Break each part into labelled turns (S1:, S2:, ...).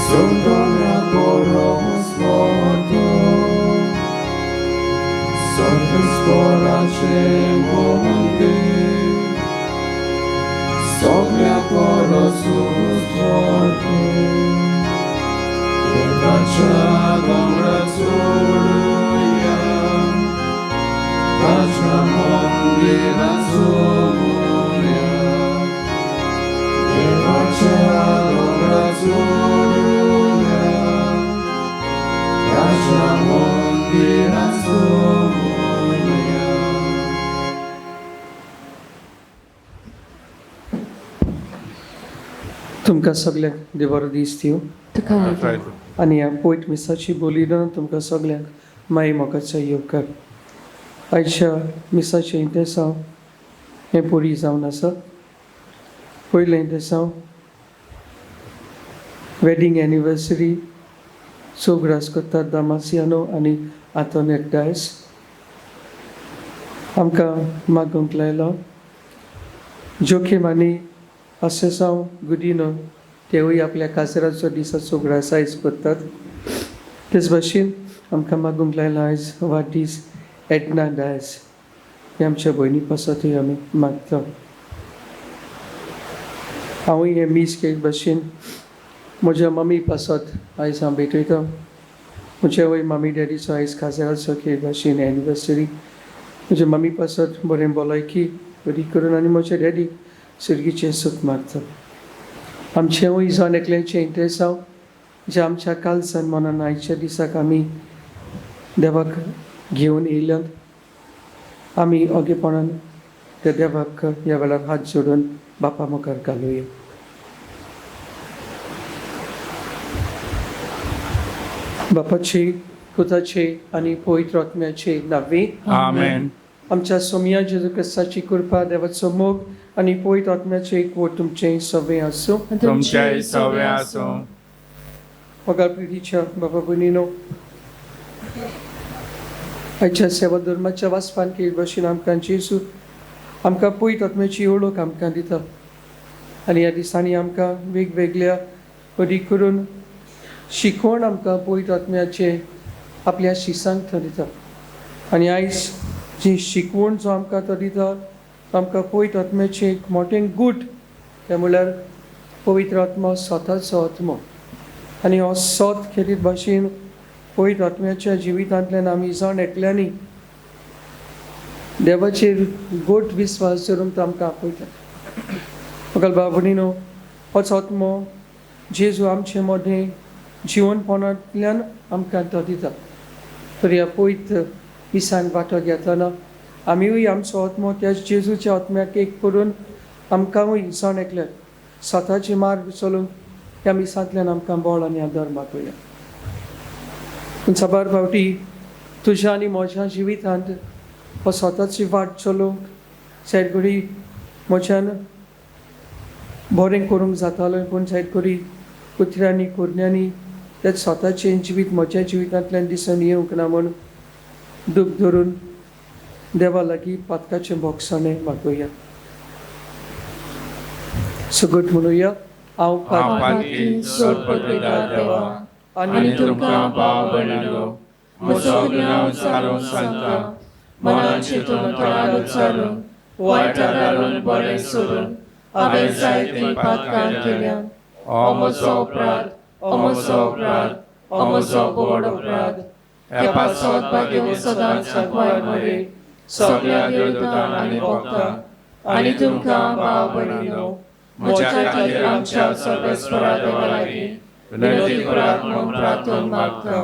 S1: Sondomia porosvoto, Sorbe monde, Soglia porosvoto, Devacha domrațuluia, Vacha mondira zumuia, Devacha domrațuluia, Vacha mondira zumuia.
S2: तुमकां सगल्यांक देव बरो दीस दिवं आनी ह्या पयत मिसाची बोली तुमकां सगल्यांक माई मोगाचो येवकार. आयच्या मिसाचें इंतेसांव हें पुरी जावन आसा. पयलें इंतेसांव वेडींग एनिवर्सरी चौगरास करतात दामासियानो आनी आंतोनेट डायस. आमकां मागूंक लायलो जोखीम आनी आसेसांव गुदिनो तेवूय आपल्या काजराचो दिसाचो उगडास आयज करतात. तेच भाशेन आमकां मागूंक लायला आयज वाडदीस एडना डायस हे आमच्या भयणी पासतूय आमी मागता. हांवूय हें मीस केक भाशेन म्हज्या मम्मी पासत आयज हांव भेटयतां. म्हज्या वय मम्मी डॅडीचो आयज काजराचो केक भाशेन एनिवर्सरी. म्हज्या मम्मी पासत बरें भलायकी बरी करून आनी म्हज्या डॅडीक सुर्गीचें सूख मागता. आमचेंवूय जावन एकल्याचें इंट्रेसांव जें आमच्या कालसान मनान आयच्या दिसाक आमी देवाक घेवन येयल्यात. आमी ओगेपणान त्या देवाक ह्या वेळार हात जोडून बापा मुखार घालुया. बापाचे पुताचे आनी पवित्र आत्म्याचे नांवे
S3: आमेन.
S2: आमच्या सोमया जेजू क्रिस्ताची कृपा, देवाचो मोग आनी पवित्र आत्म्याचे एकवट तुमचें सगळें आसूं.
S3: तुमचें सगळें आसूं.
S2: मोगाळ पिढीच्या बाबा भयणीनो, आयच्या सेवा धर्माच्या वाचपान केल्ले भशेन आमकां जेजू आमकां पवित्र आत्म्याची ओळख आमकां दिता आनी ह्या दिसांनी आमकां वेगवेगळ्या परी करून शिकवण आमकां पवित्र आत्म्याचे आपल्या शिसांक तो दिता. आनी आयज जी शिकवण जो आमकां तो दिता तो आमकां पवित्र आत्म्याचें एक मोटें गूट, तें म्हणल्यार पवित्र आत्मा स्वताचो आत्मो. आनी हो सोत खेरीत भाशेन पवित्र आत्म्याच्या जिवितांतल्यान आमी जाण एकल्यांनी देवाचेर गोट विस्वास धरून तो आमकां आपयता. मोगाळ भाव भयणीनो, होच आत्मो जेजू आमचे मदें जिवनपणांतल्यान आमकां तो दिता. तर ह्या पवित्र मिसान वांटो घेतना आमीय आमचो आत्मो त्या जेजूच्या आत्म्याक एक करून आमकांय जाण एकल्याक स्वताचे मार्ग चलूंक ह्या मिसांतल्यान आमकां बळ आनी आदार मागुया. पूण साबार फावटी तुज्या आनी म्हज्या जिवितांत हो स्वताची वाट चलोवंक सायड घडी म्हज्यान बरें करूंक जातालें, पूण सायड घडी कुत्र्यांनी कुरण्यांनी तें स्वताचें जिवीत म्हज्या जिवितांतल्यान दिसून येवंक ना म्हूण दूख धरून देवा लागीं पातकाचें भोगसणें मागुया. सुगट म्हणुया. हांव
S3: पातकी सोदपदा देवा आनी तुमकां भाव भयणींनो म्हजो गुन्यांव सारून सांगता. मनान चिंतून तोंडान उच्चारून वायट घालून बरें सोडून हांवें जायतीं पातकां केल्या. हो म्हजो अपराध, हो म्हजो अपराध, हो म्हजो व्हड अपराध. ह्या पासत भाग्य सदांच सांगवाय मरे सगळ्या देवतां आनी भक्तां आनी तुमकां भाव भयणींनो म्हज्या खातीर आमच्या सर्वेस्परा देवा लागीं विनंती करात म्हूण प्रार्थना मागता.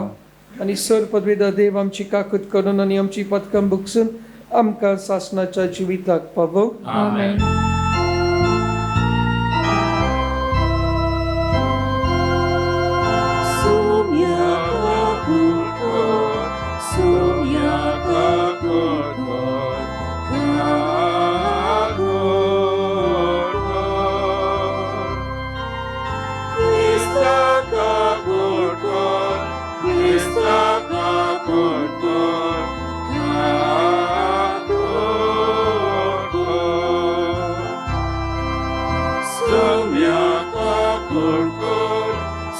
S2: आनी सर पदवेदा देव आमची काकूत करून आनी आमची पदकां बुकसून आमकां सासणाच्या जिविताक पावो.
S3: आमेन.
S1: Krista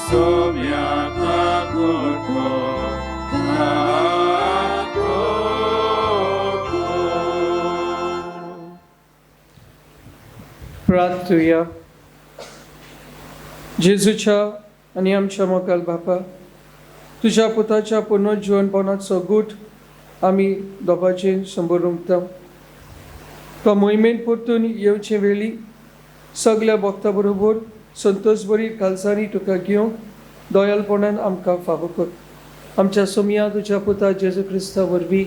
S1: सोम्या काकोटो काकोटो.
S2: प्रार्थुया. जेजूच्या आनी आमच्या मोगाल बापा, तुज्या पुताच्या पुनर्जिवनपणाचो गूट आमी दोबाचेर शंबर उमता. तो मोहिमेन परतून येवचे वेळी सगल्या भक्ता बरोबर संतोश बरी कालसांनी तुका घेवंक दयालपणान आमकां फावो कर. आमच्या सोमया तुज्या पुता जेजू क्रिस्ता वरवीं,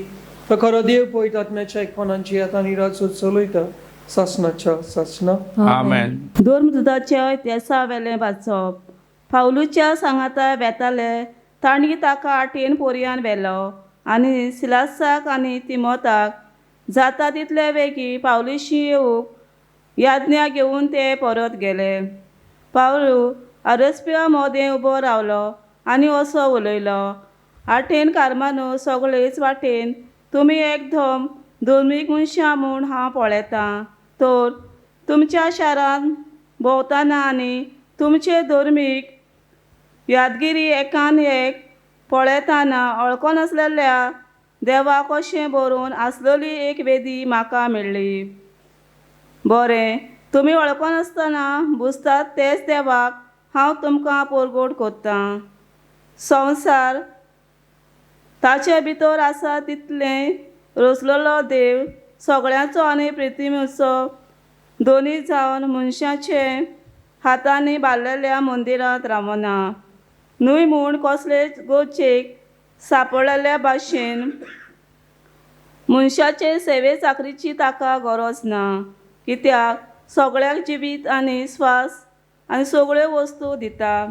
S2: तो खरो देव पळयत आत्म्याच्या एकपणांची आतां आनी रात चलयता सासणाच्या सासणा.
S1: आमेन.
S4: धर्मदुताच्या इतिहासावेलें वाचप. पावलूच्या सांगाता वेताले तांणी ताका आठेन पोरयान व्हेलो आनी सिलासाक आनी तिमोताक जाता तितले वेगीं पावलूशी येवंक याज्ञा घेवन ते परत गेले. पावलू आरस्पिया मोदें उबो रावलो आनी असो उलयलो, आठेन कारमानो सगळेच वाटेन तुमी एकदम धर्मीक मनशां म्हूण हांव पळयतां. तर तुमच्या शारांत भोंवतना आनी तुमचे धर्मीक यादगिरी एकान एक पळयतना वळखनासलेल्या देवा कशें बरोवन आसलेली एक वेदी म्हाका मेळ्ळी. बरें, तुमी वळखनासतना बुजतात तेच देवाक हांव तुमकां परगट करतां. संवसार ताचे भितर आसा तितलें रचलेलो देव सगळ्यांचो आनी प्रतिमेचो दोनी जावन मनशाचे हातांनी बांदलेल्या मंदिरांत रावना न्हय म्हूण कसलेच गोचेक सांपडलेल्या भाशेन मनशाचे सेवे चाकरीची ताका गरज ना, कित्याक सगळ्यांक जिवीत आनी स्वास आनी सगळ्यो वस्तू दिता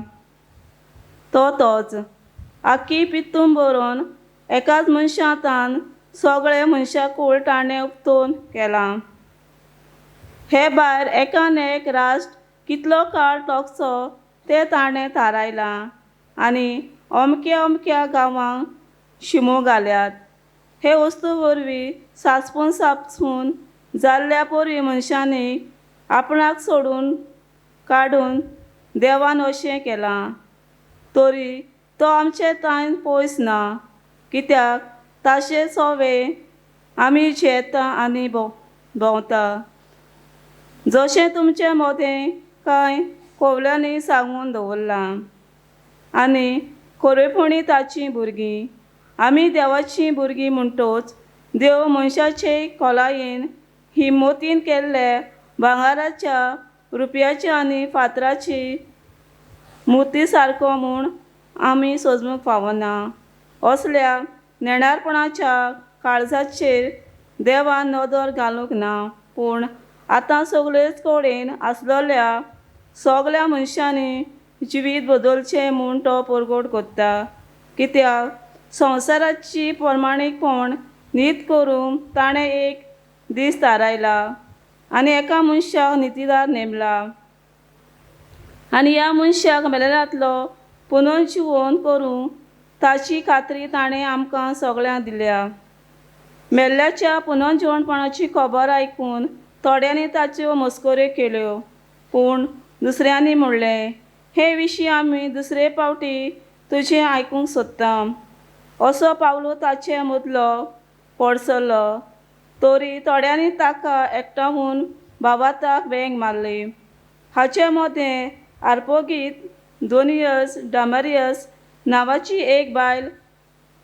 S4: तो तोच. आखी पितूम बरोवन एकाच मनशांतान सगळे मनशाकूळ ताणें उपतून केलां. हे भायर एकान एक राष्ट्र कितलो काळ तोगचो तें ताणें थारायलां आनी अमक्या अमक्या गांवांक शिमो घाल्यात. हे वस्तू वरवीं सासपून सापसून जाल्ल्या परी मनशांनी आपणाक सोडून काडून देवान अशें केलां, तरी तो आमचे तांय पयस ना, कित्याक ताचे सोवे आमी झेता आनी भोंवता. जशें तुमचे मोदें कांय कोवल्यांनी सांगून दवरलां आनी खरेपणी ताचीं भुरगीं आमी देवाचीं भुरगीं म्हणटोच देव मनशाचे खोलायेन हिमतीन केल्ले भांगराच्या रुपयाची आनी फातराची मुर्ती सारको म्हूण आमी सजूंक फावना. असल्या नेणारपणाच्या काळजाचेर देवान नदर घालूंक ना, पूण आतां सगळेच कडेन आसलेल्या सगळ्या मनशांनी जिवीत बदलचें म्हूण तो परगट करता, कित्याक संवसाराची प्रमाणीकपण नीत करूंक ताणें एक दीस थारायला आनी एका मनशाक नितीदार नेमला आनी ह्या मनशाक मेलेल्यांतलो पुनर्जिवन करूंक ताची खात्री ताणें आमकां सगळ्यांक दिल्या. मेल्ल्याच्या पुनर्जिवणपणाची खबर आयकून थोड्यांनी ताच्यो मस्कऱ्यो केल्यो, पूण दुसऱ्यांनी म्हणलें, हे विशीं आमी दुसरे पावटी तुजें आयकूंक सोदता. असो पावलो ताचे मदलो पडसलो, तरी थोड्यांनी ताका एकठांवून भावार्थाक वेंग मारली. हाचे मदें आर्पोगीत दोनियस डामरियस नांवाची एक बायल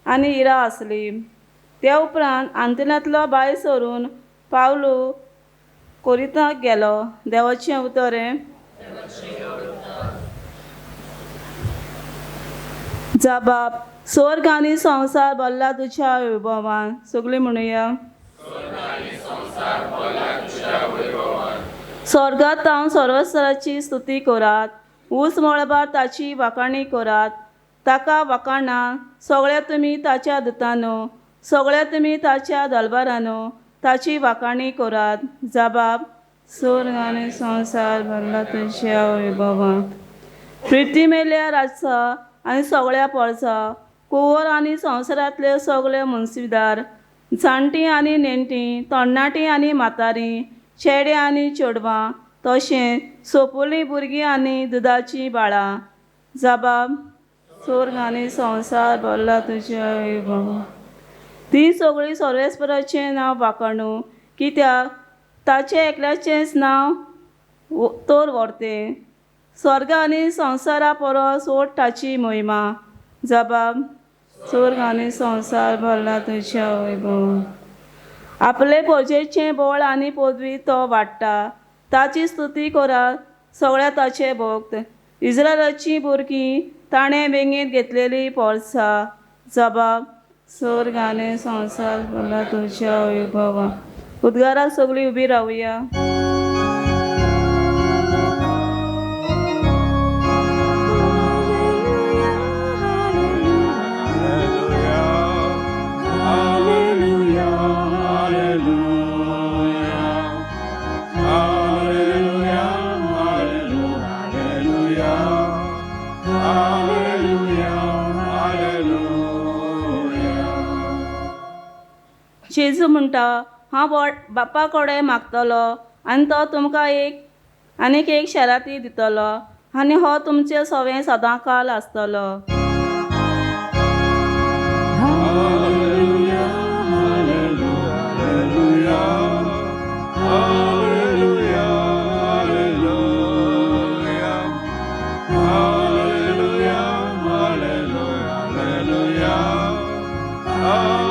S4: आनी इरा आसली. त्या उपरांत आंतल्यांतलो भायर सरून पावलू कोरिताक गेलो. देवाचें उतर हें. जाबाब स्वर्ग आनी संवसार भरला तुज्या वैभवान. सगळीं म्हणुया. स्वर्गांत हांव सर्वस्वराची स्तुती करात, ऊंच मळबार ताची वाखाणी करात. ताका वाखाणा सगळे तुमी ताच्या दुतानो, सगळे तुमी ताच्या दलबारानो ताची वाखाणी करात. जाबाब स्वर्ग आनी संवसार भरला तुज्या वैभवान. पृथ्वीमेल्या राजा आनी सगळ्या परजा, कुंवर आनी संवसारांतले सगळे मनसिदार, जाणटीं आनी नेणटीं, तरणाटीं आनी म्हातारीं, चेडे आनी चेडवां, तशें सोंपवलीं भुरगीं आनी दुदाचीं बाळां. जबाब स्वर्ग आनी संवसार भरला तुज्या वैभवान. ती सगळीं सर्वेस्पराचें नांव वाखाणू कित्याक ताचें एकल्याचेंच नांव तर व्हरतें. स्वर्ग आनी संवसारा परस व्हड ताची महिमा. जबाब स्वर्ग आनी संवसार भरला तुज्या वैभवान. आपले प्रजेचें बळ आनी पदवी तो वाडटा. ताची स्तुती करात सगळ्या ताचे भक्त. इस्रायलाचीं भुरगीं ताणें वेंगेंत घेतलेली पोरसां. जबाब स्वर्ग आनी संवसार भरला तुज्या वैभवान. उद्गाराक सगळीं उबी रावया.
S1: Hallelujah, hallelujah, hallelujah, hallelujah, hallelujah, hallelujah.
S4: जेजू म्हणटा, हांव बापा कडेन मागतलो आनी तो तुमकां एक आनीक एक शेराती दितलो आनी हो तुमचे सवें सदांकाल आसतलो.
S1: Hallelujah, hallelujah, hallelujah, hallelujah, hallelujah, hallelujah, hallelujah, hallelujah.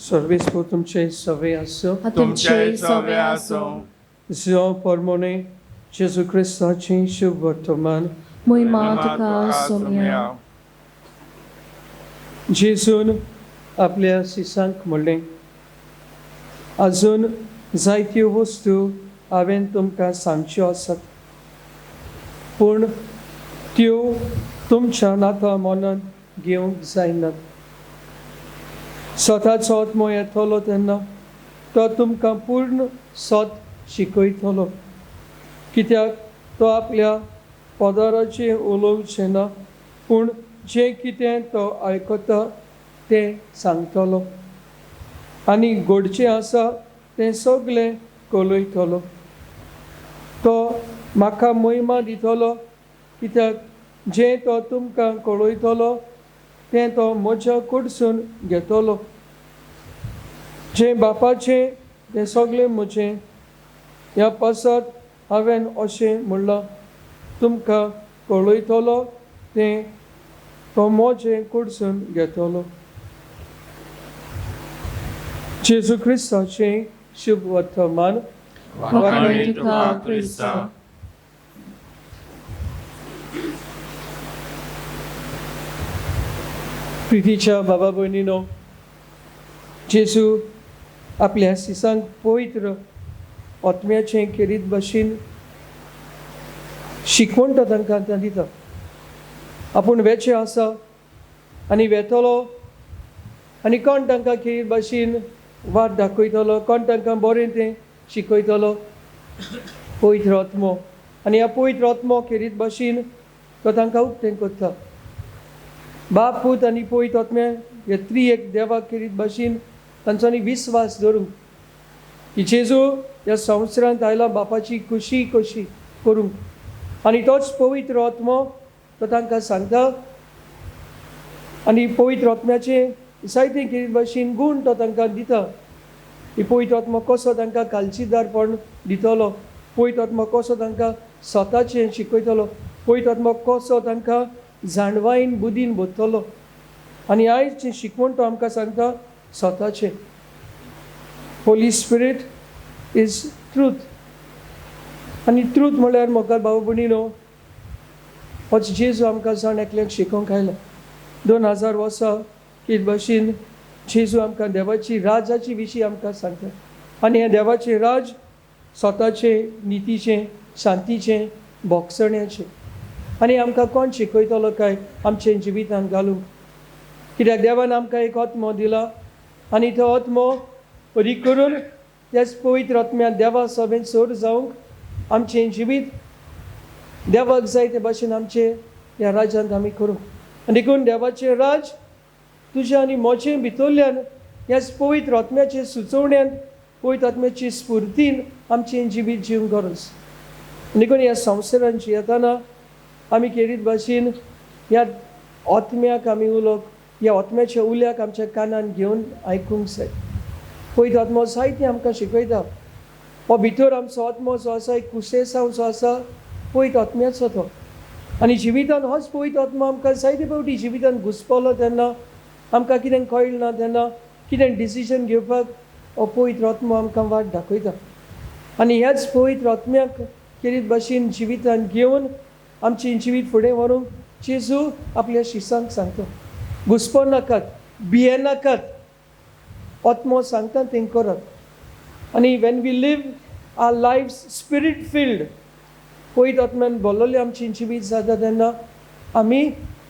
S2: सर्वेस्पर तुमचे सवे आसूं.
S1: तुमचे सवे आसूं.
S2: जो परमोने जेजू क्रिस्ताची शुभ वर्तमान.
S3: महिमा तुका सोम्या.
S2: जेजून आपल्या शिसांक म्हणलें, अजून जायत्यो वस्तू हांवें तुमकां सांगच्यो आसात, पूण त्यो तुमच्या नाता मनांत घेवंक जायनात. स्वताचो आत्मो येतलो तेन्ना तो तुमकां पूर्ण सत शिकयतलो, कित्याक तो आपल्या पदाराचें उलोवचें ना, पूण जें कितें तो आयकता तें सांगतलो आनी घडचें आसा तें सगलें कळयतलो. तो म्हाका महिमा दितलो, कित्याक जें तो तुमकां कळयतलो तें तो म्हज्या कडसून घेतलो. जें बापाचें तें सगलें म्हजें. ह्या पासत हांवें अशें म्हणलां, तुमकां कळयतलो तें तो म्हजें कडसून घेतलो. जेजू क्रिस्ताचें शुभ वर्तमान.
S1: वाखाणी तुका क्रिस्ता.
S2: प्रितीच्या बाबा भयणीनो, जेजू आपल्या शिसांक पवित्र आत्म्याचें खेरीत भाशेन शिकवण तो तांकां आतां दिता. आपूण वेचें आसा आनी वेतलो आनी कोण तांकां खेरीत भाशेन वाट दाखयतलो, कोण तांकां बरें तें शिकयतलो? पवित्र आत्मो. आनी ह्या पवित्र आत्मो खेरीत भाशेन तो तांकां उक्तें करता. बाप, पूत आनी पवित्र आत्म्या हे त्री एक देवाक खेरीत भाशेन तांचो आनी विस्वास धरूंक की जेजू ह्या संवसारांत आयला बापाची खुशी कशी करूंक, आनी तोच पवित्र आत्मो तो तांकां सांगता आनी पवित्र आत्म्याचे जायते खेरीत भाशेन गूण तो तांकां दिता. ही पवित्र आत्मो कसो तांकां कालचीदारपण दितलो, पवित्र आत्मो कसो तांकां स्वताचें शिकयतलो, पवित्र आत्मो कसो तांकां जाणवायेन बुदीन भरतलो. आनी आयज जी शिकवण तो आमकां सांगता स्वताचें. Holi spirit is truth. आनी ट्रूथ म्हळ्यार मोगाळ भाव भयणीनो, होच जेजू आमकां जाण एकल्याक शिकोवंक आयला. 2000 वर्सां कित भाशेन जेजू आमकां देवाची राजाची विशीं आमकां सांगता. आनी हें देवाचें राज स्वताचें, नितीचें, शांतीचें, भोगसण्याचें. आनी आमकां कोण शिकयतलो काय आमचें जिवितांत घालूंक? कित्याक देवान आमकां एक आत्मो दिला आनी तो आत्मो अदीक करून त्याच पवित्र आत्म्या देवा सभेन सोर जावंक आमचें जिवीत देवाक जाय ते भाशेन आमचें ह्या राज्यांत आमी करूंक. आनी देखून देवाचें राज तुज्या आनी म्हजें भितरल्यान ह्याच पवित्र आत्म्याचे सुचोवण्यान पवित्र आत्म्याची स्फुर्तीन आमचें जिवीत जिवंक गरज. देखून ह्या संवसारान जियेतना आमी केरीत भाशेन ह्या आत्म्याक आमी उलोवप, ह्या आत्म्याच्या उल्याक आमच्या कानान घेवन आयकूंक जाय. पवित्र आत्मो जायतें आमकां शिकयता. हो भितर आमचो आत्मो जो आसा, एक कुसेसांव जो आसा, पवित्र आत्म्याचो तो. आनी जिवितान होच पवित्र आत्मो आमकां जायते फावटी जिवितान घुसपलो तेन्ना आमकां कितें कळना ना, तेन्ना कितें डिसिजन घेवपाक हो पवित्र आत्मो आमकां वाट दाखयता. आनी ह्याच पवित्र आत्म्याक केरीत भाशेन जिवितान घेवन आमचें जिवीत फुडें व्हरूंक जेजू आपल्या शिसांक सांगता, घुसपो नाकात, भियेनाकात, आत्मो सांगता तें करात. आनी when we live our life spirit filled, पवित्र आत्म्यान बोल्लोलें आमचें जिवीत जाता तेन्ना आमी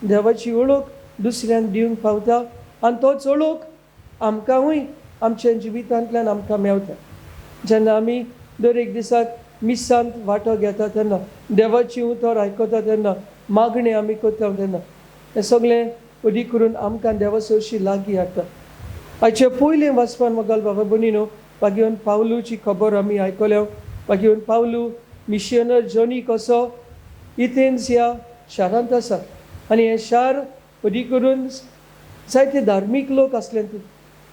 S2: देवाची वळख दुसऱ्यांक दिवंक पावता आनी तोच वळख आमकांय आमच्या जिवितांतल्यान आमकां मेवता. जेन्ना आमी दर एक दिसाक मिसांत वांटो घेता तेन्ना, देवाची उतर आयकता तेन्ना, मागणें आमी करता तेन्ना, हें सगळें अदीक करून आमकां देवा सरशी लागीं हाडटा. आयचे पयलें वाचपान मोगाल बाबा भयणीनो, मागीर पावलूची खबर आमी आयकल्या. मागीर पावलू मिशनर जर्नी कसो इथेन्स ह्या शारांत आसा आनी हें शार अदीक करून जायते धार्मीक लोक आसले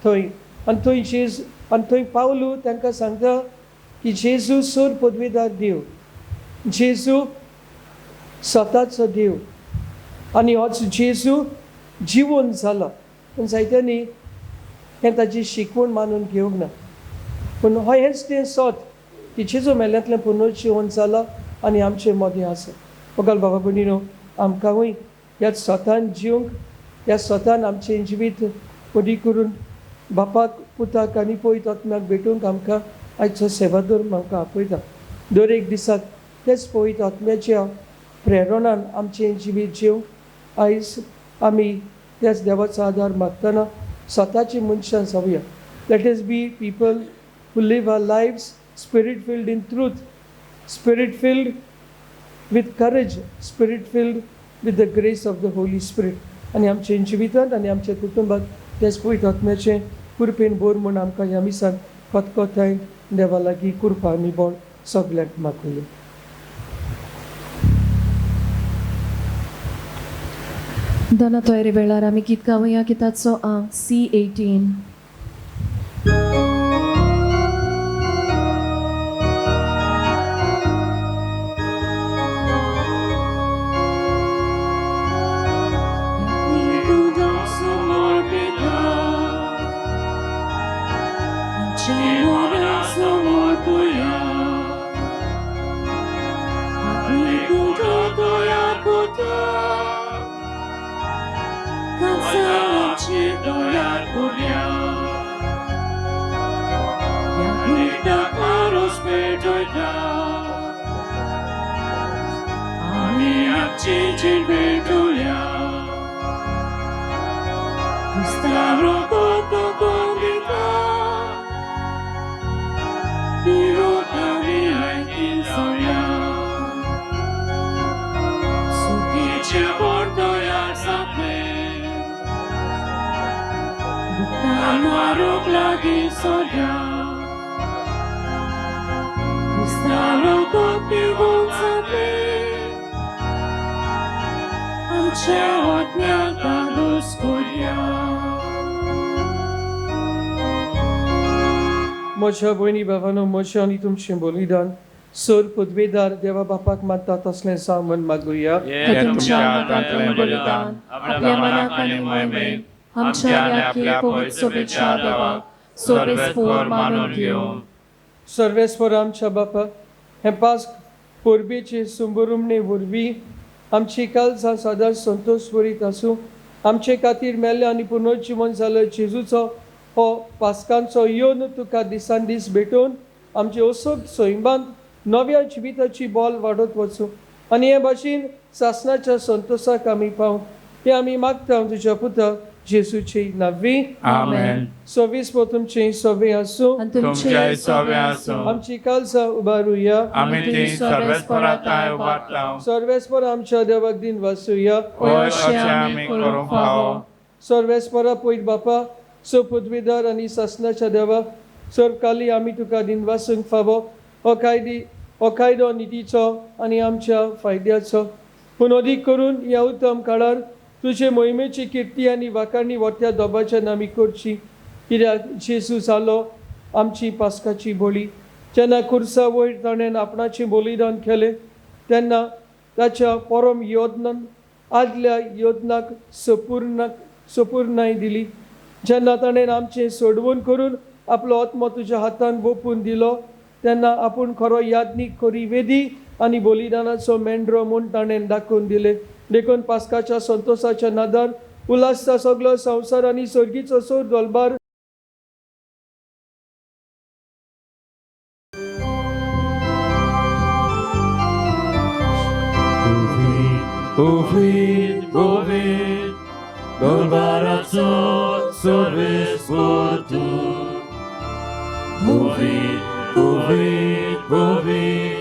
S2: थंय. आनी थंय जेजू, आनी थंय पावलू तांकां सांगता की जेजू सोर पदवेदार देव, जेजू स्वताचो देव आनी होच जेजू जिवन जाला. पूण जायत्यांनी हें ताजी शिकवण मानून घेवंक ना. पूण हय हेंच तें सत की जेजू मेल्यांतलें पुनर्जिवन जाला आनी आमचे मदें आसा. मोगाल बाबा भयणीनो, आमकांय ह्या स्वतान जिवंक, ह्या स्वतान आमचें जिवीत अदीक करून बापाक, पुताक आनी पवित्र आत्म्याक भेटूंक आमकां आयचो सेवाधर्म आमकां आपयता. दर एक दिसाक तेच पवित्र आत्म्याच्या प्रेरणान आमचें जिवीत जिवंक आयज आमी त्याच देवाचो आदार मागतना स्वताची मनशां जावया. Let us be people who live our lives spirit filled in truth, spirit filled with courage, spirit filled with the grace of the Holy Spirit. आनी आमच्या जिवितांत आनी आमच्या कुटुंबात तेच पवित्र आत्म्याचें कृपेन बोर म्हूण आमकां ह्या मिसान खतखताय देवा लागीं कृपा आनी बळ सगल्यांक मागुया.
S3: दना तयारी वेळार आमी गीत गावया. गिताचो आंक C18.
S2: म्हज्या भयणी भावानो, म्हजें आनी तुमचें बलिदान सर पदवेदार देवा बापाक मानता तसलें जावं म्हूण मागुया.
S1: हें तुमच्या हातांतलें बलिदान आपल्या मनाक आनी मोहिमेक आमच्या आनी आपल्या पवित्र सभेच्या देवाक सर्वेस्पोर मानून घेवं.
S2: सर्वेस्पर आमच्या बापा, हें पास्क परबेचे सुंबरुमणे वरवीं आमची कालसां सदांच संतोश भरीत आसूं. आमचे खातीर मेल्ले आनी पुनर्जिवन जाल्लो जेजूचो हो पास्कांचो येवन तुका दिसान दीस भेटोवन आमचे असोक सैमांत नव्या जिविताची बॉल वाडत वचूं आनी हे भाशेन सासणाच्या संतोशाक आमी पावूं. हें आमी मागता तुज्या पुता जेजूची नांवी.
S1: आमेन.
S2: सवीस तुमचें सवे आसूं.
S3: आनी
S1: तुमच्याय सवे आसूं.
S2: आमची कालसां उबारुया.
S1: आमी ती सर्वेस्पराताय उबारता.
S2: सर्वेस्पर आमच्या देवाक दिन वासुया.
S1: हय, अशें आमी करूंक फावो.
S2: सर्वेस्परा पयत बापा, सो पदवीदार आनी सासणाच्या देवा, सर्वकाली आमी तुका दिनवासूंक फावो. हो कायदी हो कायदो नितीचो आनी आमच्या फायद्याचो, पूण अदीक करून ह्या उत्तम काळार तुजे मोहिमेची किर्ती आनी वाखाणी वट्ट्या दोबाच्या नामी करची. कित्याक जेजू जालो आमची पास्काची बळी. जेन्ना खुर्सा वयर ताणें आपणाचें बलिदान केलें तेन्ना ताच्या परम योदनान आदल्या योदनाक सपूर्णाय दिली. जेन्ना ताणें आमचें सोडवण करून आपलो आत्मो तुज्या हातान वोपून दिलो तेन्ना आपूण खरो यादनीक खरी वेदी आनी बलिदानाचो मेंढरो म्हूण ताणें दाखोवन दिलें. देखून पास्काच्या संतोसाच्या नादार उल्हासता सगलो संवसार आनी सर्गीचो सोर दलबार.
S3: Ufit, ufit, dolbaraco सर्वेस्पोर्तु. Ufit, ufit, ufit,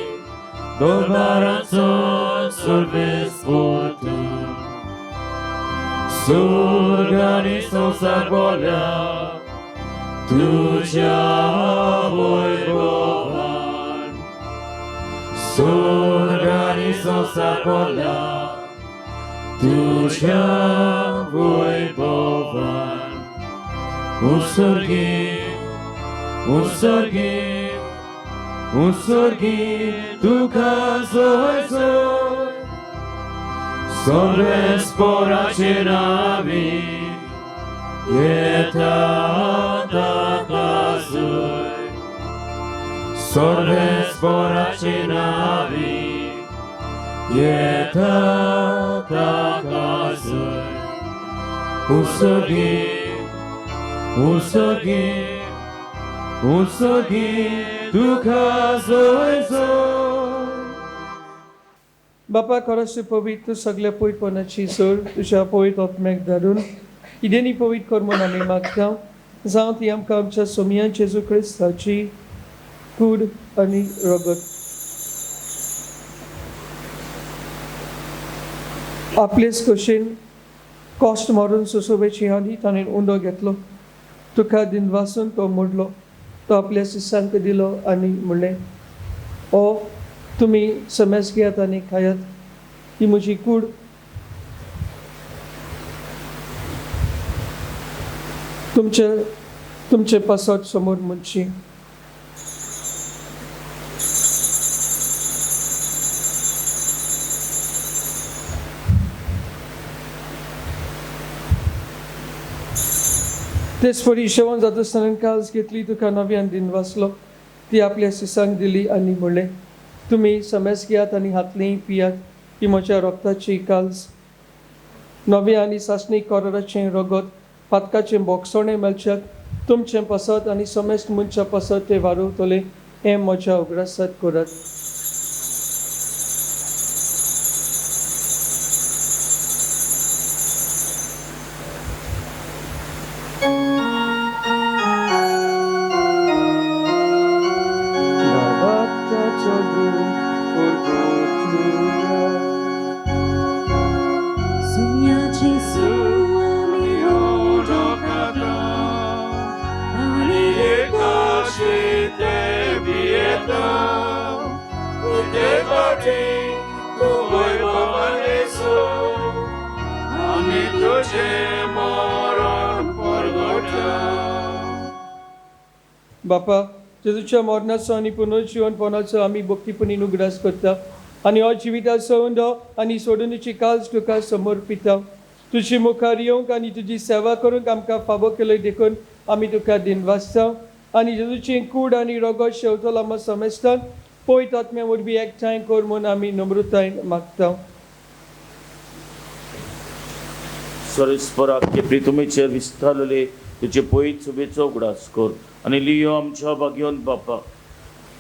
S3: dolbaraco सर्वेस्पोर्तु. सुर्गानी संवसार बोल्या तुज्या वैभवान. सुर्गानी संवसार बोल्या तुझ्या वैभवान. उत्सर्गी उत्सर्गी उत्सर्गी तुका सोय सोय सर्वेस्पोराचे नावी येता ताका सोय. सर्वेस्पोराचे नावी येता ताका सोय. उत्सर्गी उत्सर्गी उत्सर्गी तुका सोय सोय.
S2: बापा खरोच पवित्र सगल्या पवित्रपणाची सर तुज्या पवित्र आत्म्याक धाडून इदेनी पवित्र कर म्हूण आमी मागता. जावं ती आमकां आमच्या सोमयान जेजू क्रिस्ताची कूड आनी रगत. आपलेच कशेन कश्ट मारून सोसोवेची आनी ताणें उंडो घेतलो, तुका दिनवासून तो मोडलो, तो आपल्या शिसांक दिलो आनी म्हणलें, ओ तुमी समज घेयात आनी खायात, ही म्हजी कूड. तुमचे तुमचे पासत समोर म्हणची. तेच परी जेवण जाता आसतना काल्स घेतली, तुका नव्यान दिन वाचलो, ती आपल्या शिसांक दिली आनी म्हणलें, तुमी समज घेयात आनी हातलीं पियात, ही म्हज्या रक्ताची काल्स, नव्या आनी सासणी कराराचें रगत, पातकाचें बोगसणें मेळच्याक तुमचें पासत आनी समेस्त मनशां पासत तें वारवतलें. हें म्हज्या उगडासात करात. बापा, जेजूच्या मरणाचो आनी पुनर्जिवनपणाचो आमी भक्तीपणी उगडास करता आनी हो जिविताचो उंडो आनी सोडणीची काज तुका समर्पिता. तुजी मुखार येवंक आनी तुजी सेवा करूंक आमकां फावो केली देखून आमी तुका दिनवासता आनी जेजूची कूड आनी रगत शेवतलो आमकां समेस्तान पवित्र आत्म्या वरवीं एकठांय कर म्हूण आमी नम्रतायेन मागता.
S5: सर्वेस्पराक प्रितुमेचेर विस्तारले तुजे पयत सुबेचो उगडास कर आनी लियो आमच्या भाग्योन बापा,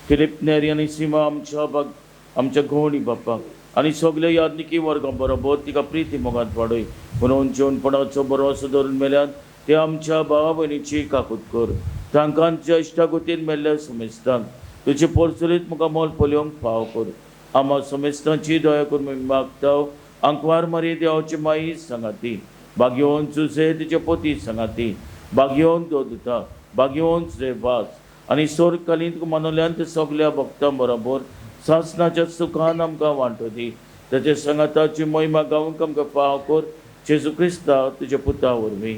S5: फिलीप नेरी आनी सीमा आमच्या भाग आमच्या घोवणी बापा आनी सगळे यादनिकी वर्गां बरोबर तिका प्रिती मोगांत वाडय. म्हणून जेवणपणाचो बरो धरून मेल्यान ते आमच्या भावा भयणीची काकूत कर. तांकां आमच्या इश्टागोतीन मेल्ल्या समेस्तांक तुजे पोरसुरीत मुखार मोल पळोवंक फाव कर. आमा समेस्तांची दया कर म्हूण मागता. आंकवार मारी देवाची माई सांगाती, भाग्यवंत सुसे तिचे पोती सांगाती, भाग्यवंत दोदुता, भाग्यवंत श्रेवास आनी सोरकालीन मनोल्यान ते सगल्या भक्तां बरोबर सासणाच्या सुखान आमकां वांटो दी. ताचे सांगाताची मोहिमा गावंक आमकां फाव कर जेजू क्रिस्ता तुज्या पुता वरवीं.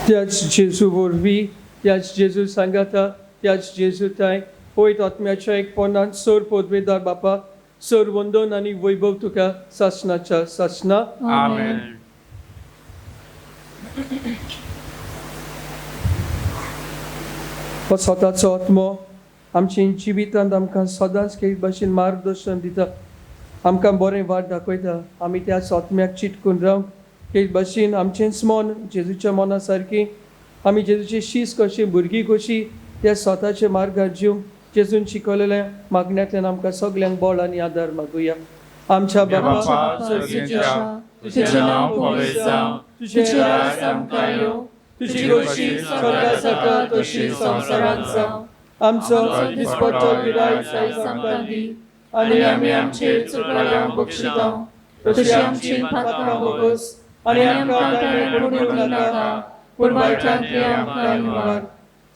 S2: त्याच जेजू वरवीं, त्याच जेजू सांगाता, त्याच जेजू ताय पवित्र आत्म्याच्या एकपणान सर पदवेदार बापा, सर वंदन आनी वैभव तुका सासणाच्या सासणा.
S3: आमेन.
S2: हो स्वताचो आत्मो आमच्या जिवितांत आमकां सदांच एक भाशेन मार्गदर्शन दिता, आमकां बरें वाट दाखयता. आमी त्या आत्म्याक चिटकून रावंक एक भाशेन आमचेंच मन जेजूच्या मना सारकी, आमी जेजूची शीस कशी भुरगीं कशी त्या स्वताच्या मार्गार जिवंक जेजून शिकवलेल्या मागण्यांतल्यान आमकां सगल्यांक बळ आनी आदार मागुया. आमच्या बापा
S3: स्वर्गीच्या, तुजें नांव पवित्र जावं, तुजें राज आमकां येवं, तुजी खोशी स्वर्गात जाता तशी संवसारांत जावं.
S2: आमचो दिसपट्टो गिरायक
S3: आयज आमकां दी आनी आमी आमचेर चुकल्यांक बक्षिता तशी आमची पातकां भोगोस आनी आमकां ताणें पडूंक नाका, पूण वायटांतली आमकां निवार.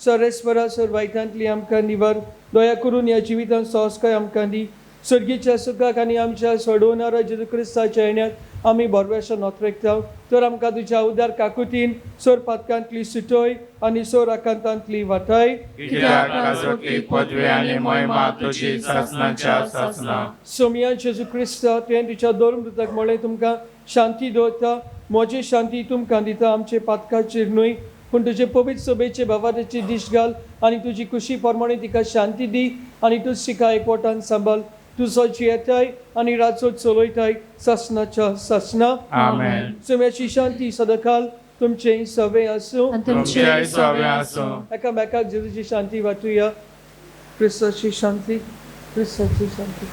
S2: सरेस्वरा सर वायटांतली आमकां निवार. दया करून ह्या जिवितांत सहजकाय आमकां दी. सर्गीच्या सुखाक आनी आमच्या सोडवणारा जेजू क्रिस्ताच्या येण्याक आमी बरवेशा नोतरेकता. तर आमकां तुज्या उदार काकुतीन सोर पातकांतली सुटोय आनी सोर आकांतांतली वाटाय.
S3: कित्याक राजवटी पदवी आनी महिमा तुजी सासणाच्या सासणा.
S2: सोमया जेजू क्रिस्ता, तुवें तुज्या धर्मदूताक म्हळें, तुमकां शांती दवरता, म्हजी शांती तुमकां दिता, आमचे पातकाचेर न्हय पूण तुजे पवित्र सभेचे भावाची दीश घाल आनी तुजी खुशी प्रमाणे तिका शांती दी आनी तूं तिका एकवटान सांबाळ. तुजो जियेताय आनी राजवट चलयताय सासणाच्या सासणा.
S3: आमेन.
S2: सोम्याची शांती सदांकाल तुमचें सवे आसूं.
S3: तुमचें सवें आसूं.
S2: एकामेकाक जेजूची शांती वांटुया. क्रिस्ताची शांती, क्रिस्ताची शांती.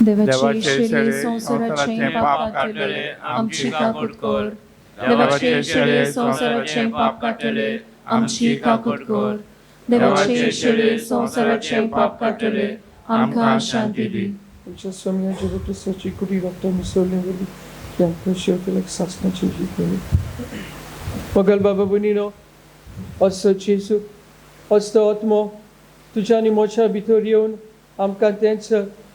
S1: देवाचे शेले संवसाराचें पाप काडटले, आमची काकूट कर. देवाचे शेले संवसाराचें पाप काडटले, आमची काकूट कर. देवाचे शेले संवसाराचें पाप काडटले, आमकां शांती दी.
S2: आमच्या सोम्या जेजू क्रिस्ताची कुडी रक्त मिसळले वरवीं ती आमकां शेवटल्याक सासणाची जीव मेळी. मोगल बाबा भयणीनो, असो जेजू, असो आत्मो तुज्या आनी म्हज्या भितर येवन आमकां तेंच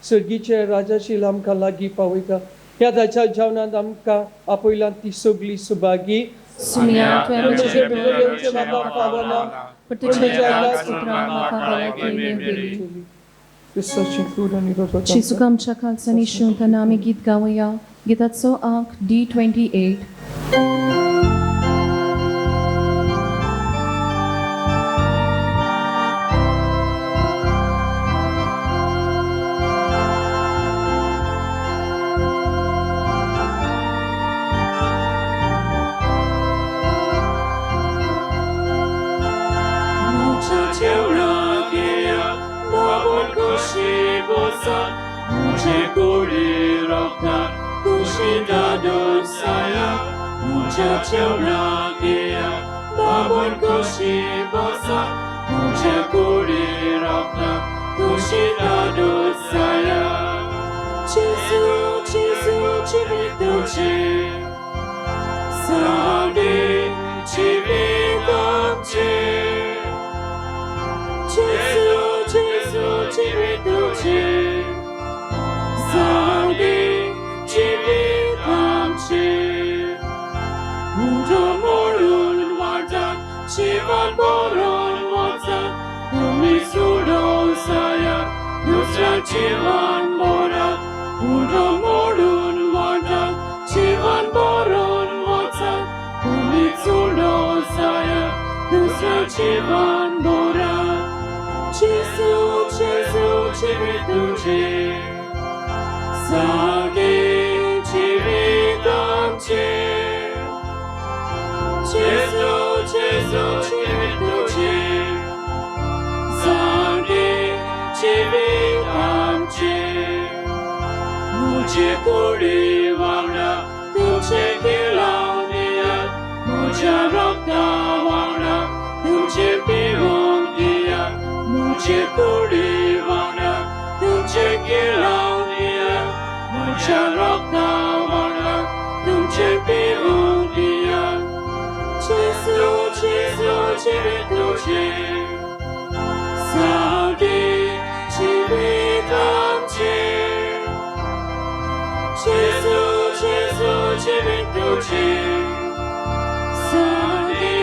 S2: सर्गीचे राजाशील आमकां लागीं पावयता. ह्या ताच्या जेवणांत आमकां आपयला ती सगळी सुभागी.
S1: सुम्या, तुवें म्हजे
S2: तुजे भितर येवचें म्हाका फावना,
S1: पूण तुज्या एकाच उतरान म्हाका भलायकी मेळटली.
S2: क्रिस्ताची कूड आनी रगत
S1: जेजूक आमच्या काळजांनी शिंवतना आमी गीत गावया. गिताचो आंक D28.
S3: Mucha rock. जिवीत तुजें सादें जिवीत आमचें जेजू जेजू जिवीत तुजें सादें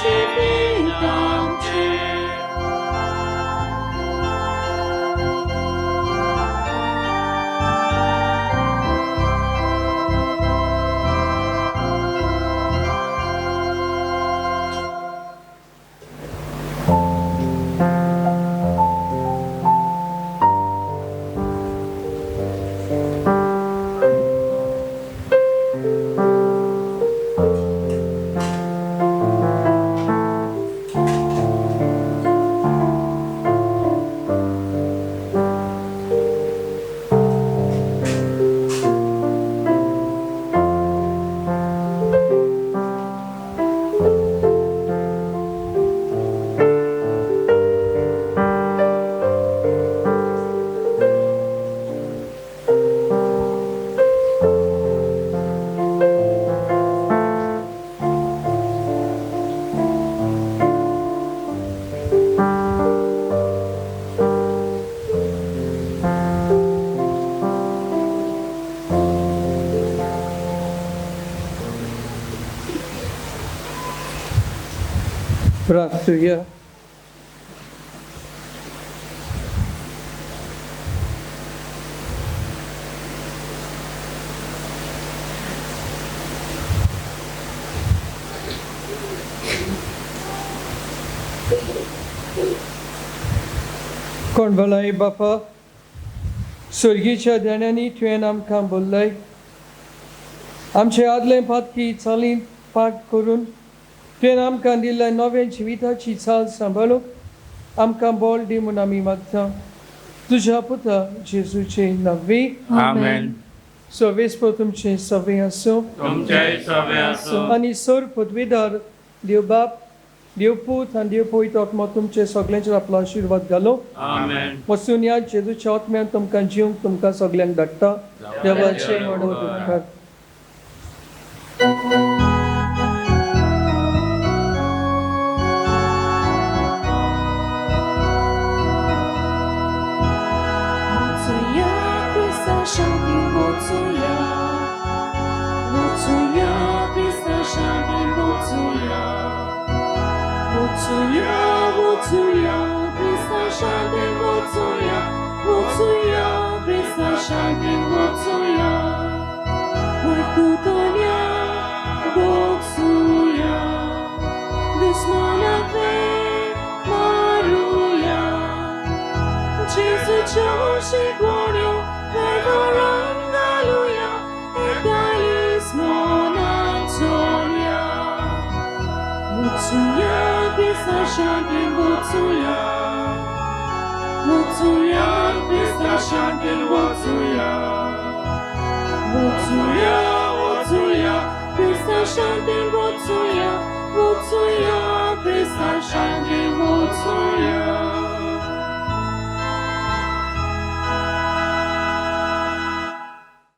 S3: जिवीत आमचें.
S2: प्रार्थुया. कोण भलाय बापा, स्वर्गीच्या देण्यांनी तुवें आमकां बोल्लय, आमचे आदले पातकी चालींत पाठ करून तुवें आमकां दिल्ल्या नव्या जिविताची चाल सांबाळूंक आमकां बळ दी म्हूण आमी मागता तुज्या पुता जेजूचे नवी.
S3: आमेन.
S2: सर्वेस्पर तुमचें सगळें आसूं.
S3: तुमचेय सगळें आसूं.
S2: आनी सर पदवीदार देव बाप, देव पूत आनी देव पवित्र आत्मो तुमचे सगळ्यांचेर आपलो आशिर्वाद घालो.
S3: आमेन.
S2: वचून ह्या जेजूच्या आत्म्यान तुमकां जिवंक तुमकां सगल्यांक धाडटा. देवाचें व्हड उपकार.
S1: Krista shanti, Krista shanti,